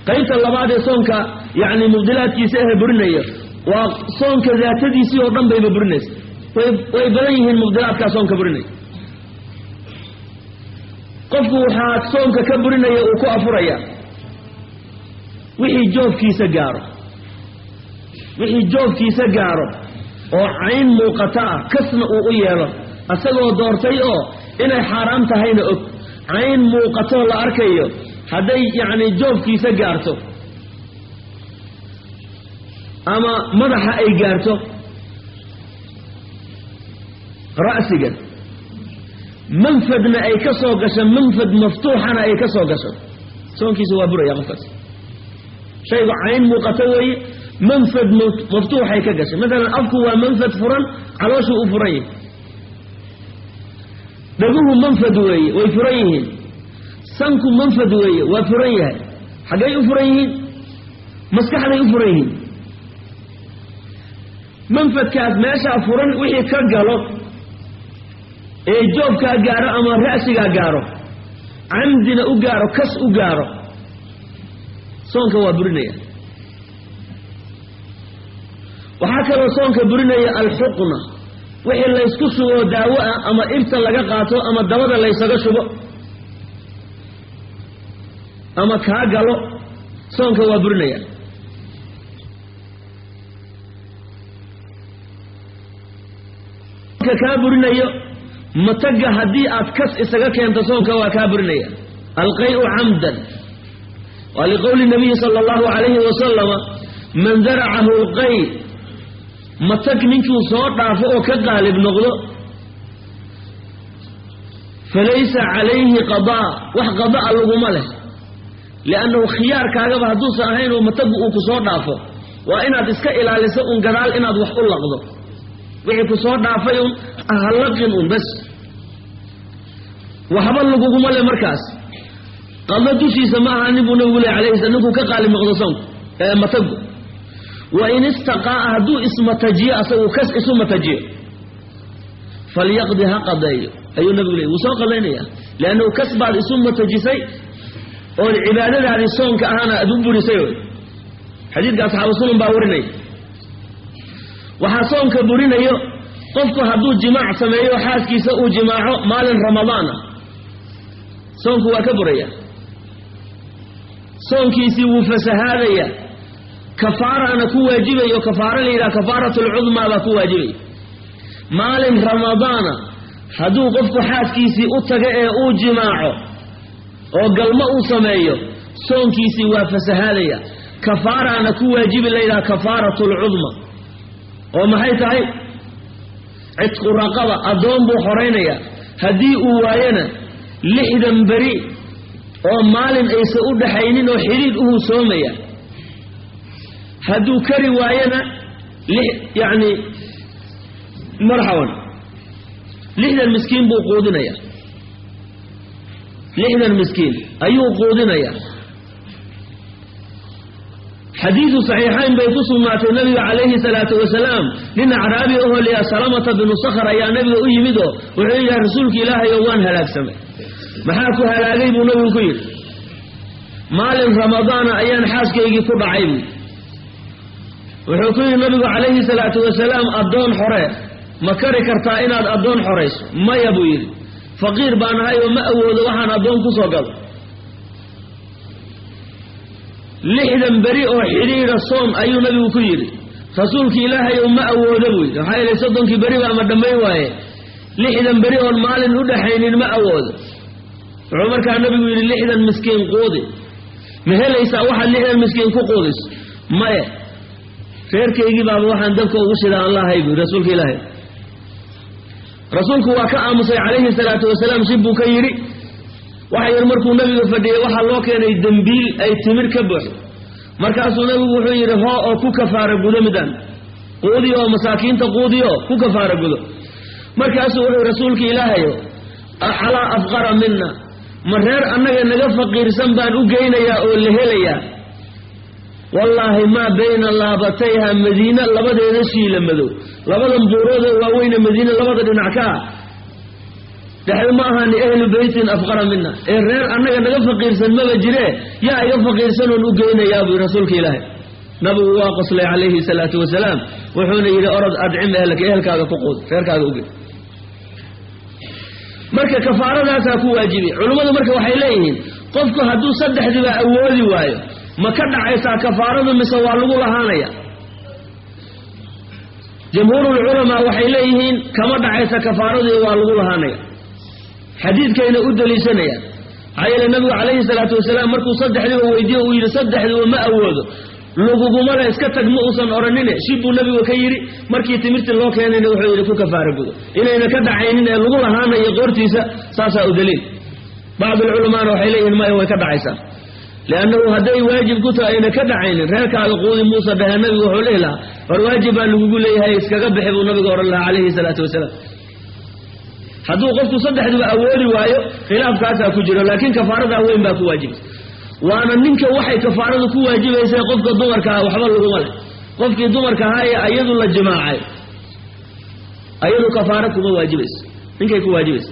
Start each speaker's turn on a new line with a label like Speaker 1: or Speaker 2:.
Speaker 1: Qaybta labaad ee soonka yacni mubdilaadkiisa ahe burinaya waa soonka daatadiisii oo dhan bayba burinaysa. Way badan yihiin mubdilaadkaa soonka burinaya. Qofku waxaa soonka ka burinaya uu ku afuraya wixii joofkiisa gaaro, wixii joofkiisa gaaro oo cayn muuqata ah, kasna uu u yeelo asagoo doortay oo inay xaaraam tahayna og, cayn muuqatoo la arkayo hadday yacni joofkiisa gaarto ama madaxa ay gaarto ra'siga, manfadna ay ka soo gasho, manfad maftuuxana ay ka soo gasho, soonkiisa waa buraya qofkaas. Shaygu cayn muuqato weeye, manfad maftuuxay ka gashay. Maalan afku waa manfad furan, calooshuu u furan yahay. Dhaguhu manfad weeye, way furan yihiin. Sanku manfad weeye, waa furan yahay. Xaggay u furan yihiin? Maskaxday u furan yihiin. Manfadkaas meeshaa furan wixii ka galo ee joobkaa gaaro ama ra'sigaa gaaro, camdina u gaaro, kas u gaaro, soonka waa burinaya. Waxaa kaloo soonka burinaya alxuqna, wixii laysku shubo daawo ah ama ibta laga qaato ama dabada laysaga shubo ama kaa galo, soonka waa burinaya. Kaa burinayo mataga haddii aad kas isaga keento soonka waa kaa burinaya. Alqayu camdan waa liqowli nabiyi sala allahu calayhi wasalama, man daracahu lqay, matag ninkuu soo dhaafo oo ka qaalib noqdo, falaysa calayhi qadaa, wax qadaa laguma leh, liannahu khiyaarkaagaba hadduusan ahayn oo matagu uu ku soo dhaafo, waa inaad iska ilaaliso un gadaal inaad wax u laqdo. Wixii ku soo dhaafay un halaqin un bas, waxba laguguma le markaas, qado dushiisa ma aha nin buu nabigu ley alayhi slam ninkuu ka qaalib noqdo soonku matagu. Wa in istaqaa'a, hadduu ismatajiyo, asagu kas isu matajiyo, falyaqdi, ha qadeeyo ayuu nabigu ley. Wuu soo qadaynaya, liannahu kas baad isu matajisay oon cibaadadaadii soonka ahaana aad u burisay. Wy xadiidka asxaabu sunan baa warinaya. Waxaa soonka burinayo qofku hadduu jimaac sameeyo, xaaskiisa uu jimaaco maalin ramadaan ah, soonku waa ka buraya, soonkiisii wuu fasahaadaya, kafaaraana ku waajibayo. Kafaaro la yidhaha kafaaratu lcudmaa baa ku waajibaya. Maalin ramadaana hadduu qofku xaaskiisii u tago ee uu jimaaco oo galmo uu sameeyo, soonkiisii waa fasahaadaya, kafaaraana ku waajibi la yidhaha kafaaratu lcudma. Oo maxay tahay? Cidqu raqaba, addoon buu xoraynaya. Haddii uu waayona 60 beri oo maalin aysan u dhaxaynin oo xidhiidh uhuu soomaya. Hadduu kari waayona yacni marxaban 60 miskiin buu quudinaya, 60 miskiin ayuu quudinaya. Xadiidu saxiixayn bay ku sugnaatay. Nabiga calayhi salaatu wasalaam nin acraabi ahoo liyaa Salamata binu Sakhr ayaa nabiga u yimid oo wuxuu yidhaha, rasuulka ilaahay oo waan halaagsamay. Maxaa ku halaagay buu nabigu ku yidhi. Maalin ramadaana ayaan xaaskaygii ku dhacay buu. Wuxuu ku yidhi nabigu calayhi salaatu wasalaam, addoon xoree, ma kari kartaa inaad addoon xorayso? Maya buu yidhi, faqiir baan ahay oo ma awoodo waxaan addoon ku soo galo. 60 beri oo xidhiidha soom ayuu nabigu ku yidhi. Rasuulki ilaahay ow ma awoodo buu yidhi, maxaa yeelay 30kii beri baa ma dhammayn waaye, 60 beri oon maalin u dhaxaynin ma awoodo. Wuxuu markaa nabigu yidhi, 60 miskiin quudi, ma helaysaa waxaad 60 miskiin ku quudiso? Maya, reerkaygii baaba waxaan dabka ugu shida aan lahay buu rasuulka ilaahay. Rasuulku waa ka aamusay calayhi salaatu wasalaam, shib buu ka yidhi. Waxa yar markuu nabigu fadhiyey waxaa loo keenay dembiil ay timir ka buuxdo. Markaasuu nabigu wuxuu yidhi, hoo oo ku kafaara gudo midaan, quudi oo masaakiinta quudi oo ku kafaara gudo. Markaasuu wuxuu, rasuulka ilaahayo, calaa afqara mina, ma reer annaga naga faqiirsan baan u geynayaa oo la helayaa? Wallaahi maa bayna laabatayha, madiine labadeeda shiila madow, labadan buuroodoo waaweyne madiine labada dhinac ka ah, Dhexda ma ahaani ehlu beytin afqara mina, ee reer annaga naga faqiirsan maba jiree, yaa iga faqiirsan oon u geynayaa buu rasuulka ilaahay. Nabigu waa qoslay calayhi salaatu wasalaam, wuxuuna yidhi orod adcim ehlaka, ehelkaaga ku quud, reerkaaga uge. Marka kafaaradaasaa ku waajibi. Culummadu marka waxay leeyihiin qofku hadduu saddexdiiba awoodi waayo, ma ka dhacaysaa kafaaradu mise waa lagu lahaanaya? Jamhuurulculamaa waxay leeyihiin kama dhacaysa kafaaradu, waa lagu lahaanaya. Xadiidkayna u daliishanayaan, maxaa yeele nabigu calayhi salaatu wasalaam markuu saddexdiiba weydiiye uu yidhi saddexdiiba ma awoodo, laguguma le, iska tag ma uusan odhanine, shib buu nabigu ka yidhi. Markii timirtii loo keenayna wuxuu yidhi ku kafaara gudo. Inayna ka dhacaynin ee lagu lahaanayo qoortiisa saasaa u daliil. Bacdulculamaana waxay leeyihiin maya, way ka dhacaysaa, liannahu hadday waajib ku tahay ayna ka dhacaynin, reerkaaga quudi muusa dhahe. Nabigu wuxuu dhihi lahaa war waajib baa lagugu leeyahay, iskaga bixi buu nabigu odhan lahaa calayhi salaatu wasalaam. Hadduu qofku saddexduba awoodi waayo khilaafkaasaa ku jiro, laakiin kafaaradaa weyn baa ku waajibaysa. Waana ninka waxay kafaaradu ku waajibaysa, qofka dumarkaa waxba laguma leh. Qofkii dumarka ahaa ee ayadu la jimaacay ayadu kafaaro kuma waajibayso, ninkay ku waajibaysa.